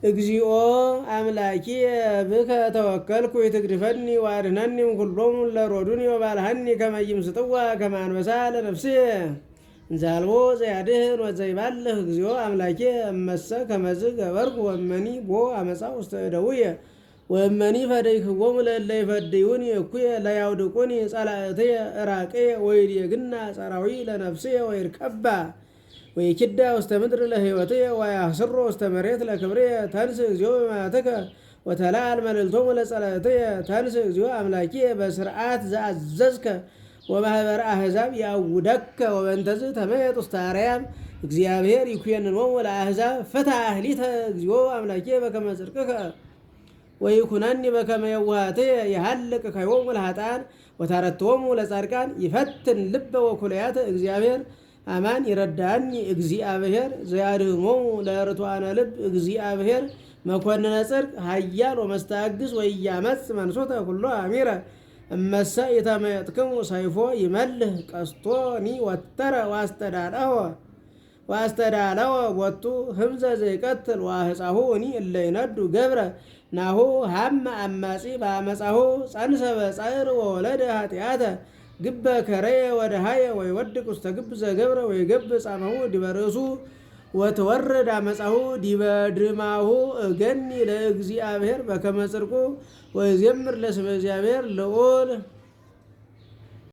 እግዚኦ አምላኪየ ብከ ተወከልኩ ይትግድፈኒ ወአድኅነኒ እምኵሎሙ እለ ሮዱኒ ወባልሐኒ ከመ ኢይምስጥዋ ከመ አንበሳ ለነፍስየ እንዘ አልቦ ዘያድኅን ወዘይባልህ። እግዚኦ አምላኪየ እመሰ ከመዝ ገበርኩ ወእመኒ ቦ አመፃ ውስተ እደውየ ወእመኒ ፈደይክዎሙ ለእለ ይፈድዩኒ እኩየ ለያውድቁኒ ጸላእትየ ዕራቅየ ወይድየግና ጸራዊ ለነፍስየ ወይርከባ ወይኪዳ ውስተ ምድር ለሕይወትየ ወያስሮ ውስተ መሬት ለክብርየ። ተንሥእ እግዚኦ በመዓትከ ወተለዓል መልዕልቶሙ ለጸላእትየ። ተንሥእ እግዚኦ አምላኪየ በስርዓት ዘአዘዝከ ወማህበረ አሕዛብ ያውደከ ወበእንተዝ ተመየጥ ውስተ አርያም። እግዚአብሔር ይኩነኖሙ ለአሕዛብ። ፍታሕ ሊተ እግዚኦ አምላኪየ በከመ ጽድቅከ ወይኩነኒ በከመ የዋሃትየ። የሃልቅ ካይቦሙ ለኃጥኣን ወታረትዎሙ ለጻድቃን። ይፈትን ልበ ወኩለያተ እግዚአብሔር አማን ይረዳኒ። እግዚአብሔር ዘያድኅኖሙ ለርቱዓነ ልብ። እግዚአብሔር መኮንነ ጽድቅ ኃያል ወመስተአግስ ወኢያመጽ መንሱተ ኩሎ አሚረ። እመሰ ኢተመየጥክሙ ሰይፎ ይመልህ ቀስቶኒ ወተረ ዋስተዳለወ ቦቱ ህምዘ ዘይቀትል ዋህፃሁ እኒ እለ ይነዱ ገብረ። ናሁ ሀመ አማጺ በአመፃሁ ጸንሰ በጻዕር ወወለደ ኃጢአተ። ግበ ከረየ ወደሃየ ወይወድቅ ውስተ ግብ ዘገብረ ወይገብ ጻማሁ ዲበ ርእሱ ወተወረድ አመፃሁ ዲበ ድማሁ። እገኒ ለእግዚአብሔር በከመ ጽድቁ ወይዜምር ለስመ እግዚአብሔር ልዑል።